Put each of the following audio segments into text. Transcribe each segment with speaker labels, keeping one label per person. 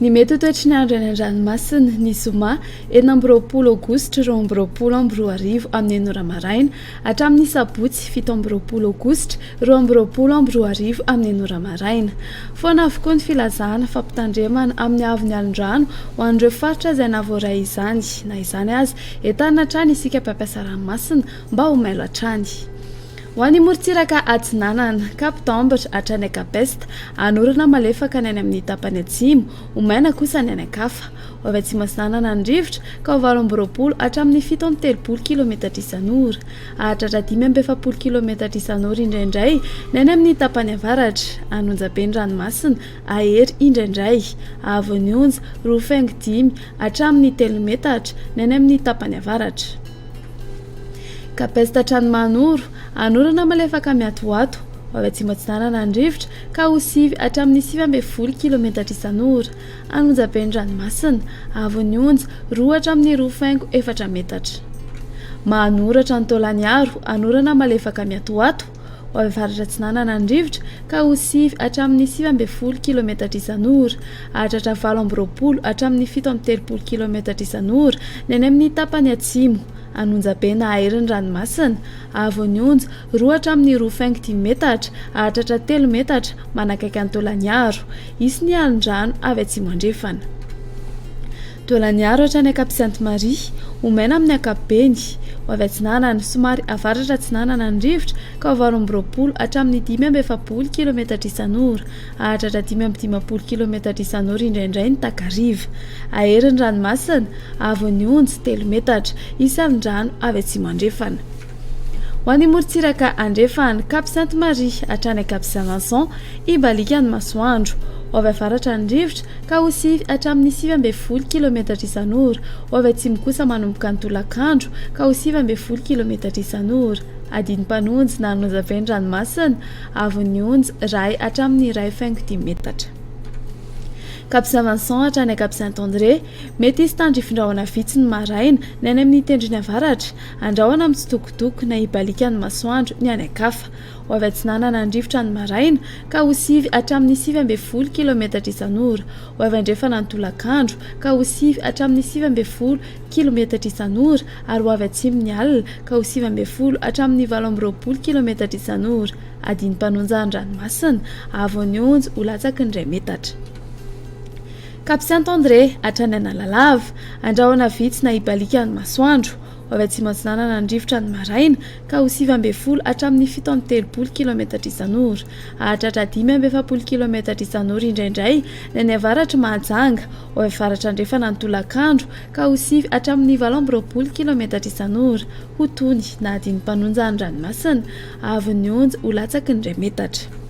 Speaker 1: Ny mety ho toetry ny andro any an-dranomasina, ny zoma 26 aogositra 2022 amin'ny enina ora maraina hatramin'ny sabotsy 27 aogositra 2022 amin'ny enina ora maraina. Foana avokoa ny filazana fampitandremana amin'ny haavon'ny alon-drano ho an'ireo faritra izay nahavoaray izany. Na izany aza, entanina hatrany isika mpampiasa ranomasina mba ho mailo hatrany. Ho an'ny morontsiraka atsinanana, Cap d'Ambre hatrany Cap Est, hanorana malefaka ny any amin'ny tapany atsimo, ho maina kosa ny any an-kafa. Ho avy atsimo atsinanana ny rivotra, ka ho 28 hatramin'ny 37 kilometatra isan'ora. Hahatratra 45 kilometatra isan'ora indraindray ny any amin'ny tapany avaratra. Hanonja be ny ranomasina, hahery indraindray. Hahavon'ny onja, roa faingo dimy hatramin'ny telo metatra, ny any amin'ny tapany avaratra. Cap-Est hatrany Mahanoro, hanorana malefaka miatoato, ho avy atsimo atsinanana ny rivotra ka ho sivy hatramin'ny 19 kilometatra isan'ora. An'Onjabe ny ranomasina, haavon'ny onja, roa hatramin'ny roa faingo efatra metatra. Mahanoro hatrany Taolagnaro, hanorana malefaka miatoato, ho avy avaratra atsinanana ny rivotra ka ho sivy hatramin'ny 19 kilometatra isan'ora. Hahatratra 28 hatramin'ny 37 kilometatra isan'ora ny any amin'ny tapany atsimo. An'Onjabe na hahery ny ranomasina, haavon'ny onja, roa hatramin'ny roa faingo dimy metatra, hahatratra telo metatra, manakaiky an'i Taolagnaro. Hisy ny alon-drano avy atsimo andrefana. Taolagnaro hatrany Cap Sainte Marie, ho maina amin'ny ankapobeny. Ho avy atsinanana, somary avaratra atsinanana ny rivotra ka ho 28 hatramin'ny 45 kilometatra isan'ora. Hahatratra 55 kilometatra isan'ora indraindray ny takariva. Hahery ny ranomasina, haavon'ny onja, telo metatra. Hisy alon-drano avy atsimo andrefana. Ho an'ny morontsiraka andrefana, Cap Sainte Marie hatrany Cap Saint Vincent, hibaliaka ny masoandro. Ho avy avaratra ny rivotra, ka ho sivy hatramin'ny 19 kilometatra isan'ora. Ho avy atsimo kosa manomboka ny tolakandro, ka ho 19 kilometatra isan'ora. Adin'ny-mpanonjy na Anonjabe ny ranomasina, Haavon'ny onja, iray hatramin'ny iray faingo dimy metatra. Cap Saint Vincent hatrany Cap Saint André, mety hisy tandrifin-drahona vitsy ny maraina, ny any amin'ny tendrony avaratra, andrahona mitsitokotoko na hibaliaka ny masoandro ny any an-kafa. Ho avy atsinanana ny rivotra ny maraina, ka ho sivy hatramin'ny 19 kilometatra isan'ora. Ho avy andrefana ny tolakandro, ka ho sivy hatramin'ny 19 kilometatra isan'ora ary ho avy atsimo ny alina ka ho 19 hatramin'ny 28 kilometatra isan'ora. Adin'ny-mpanonja an-dranomasina, haavon'ny onja ho latsaky ny iray metatra. Cap Saint André hatrany Analalava, andrahona vitsy na hibaliaka ny masoandro. Ho avy atsimo atsinanana ny rivotra ny maraina ka ho 19 hatramin'ny 37 kilometatra isan'ora. Hahatratra 45 kilometatra isan'ora indraindray ny any avaratr'i Mahajanga, ho avy avaratra andrefana ny tolakandro ka ho sivy hatramin'ny 28 kilometatra isan'ora, ho tony na adin'ny mpanonja ny ranomasina, haavon'ny onja ho latsaky ny iray metatra.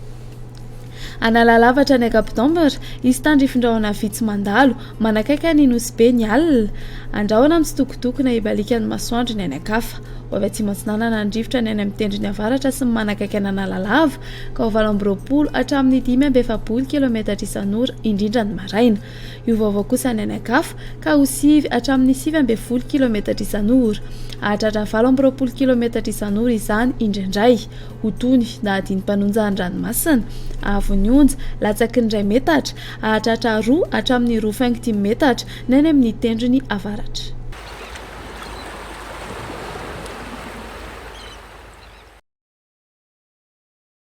Speaker 1: Analalava hatrany Cap d'Ambre, hisy tandrifin-drahona vitsy mandalo, manakaiky an'i Nosy Be ny alina. Andrahona mitsitokotoko na hibaliaka ny masoandro ny any an-kafa. Ho avy atsimo atsinanana ny rivotra ny any amin'ny tendrony avaratra sy ny manakaiky an'Analalava, ka ho 28 hatramin'ny 45 kilometatra isan'ora, indrindra ny maraina. Hiovaova kosa ny any an-kafa, ka ho sivy hatramin'ny 19 kilometatra isan'ora. Hahatratra 28 kilometatra isan'ora izany indraindray. Ho tony na hadino mpanonja an-dranomasina, haavon'ny onja, latsaky ny iray metatra, hahatratra roa hatramin'ny roa faingo dimy metatra ny any amin'ny tendrony avaratra.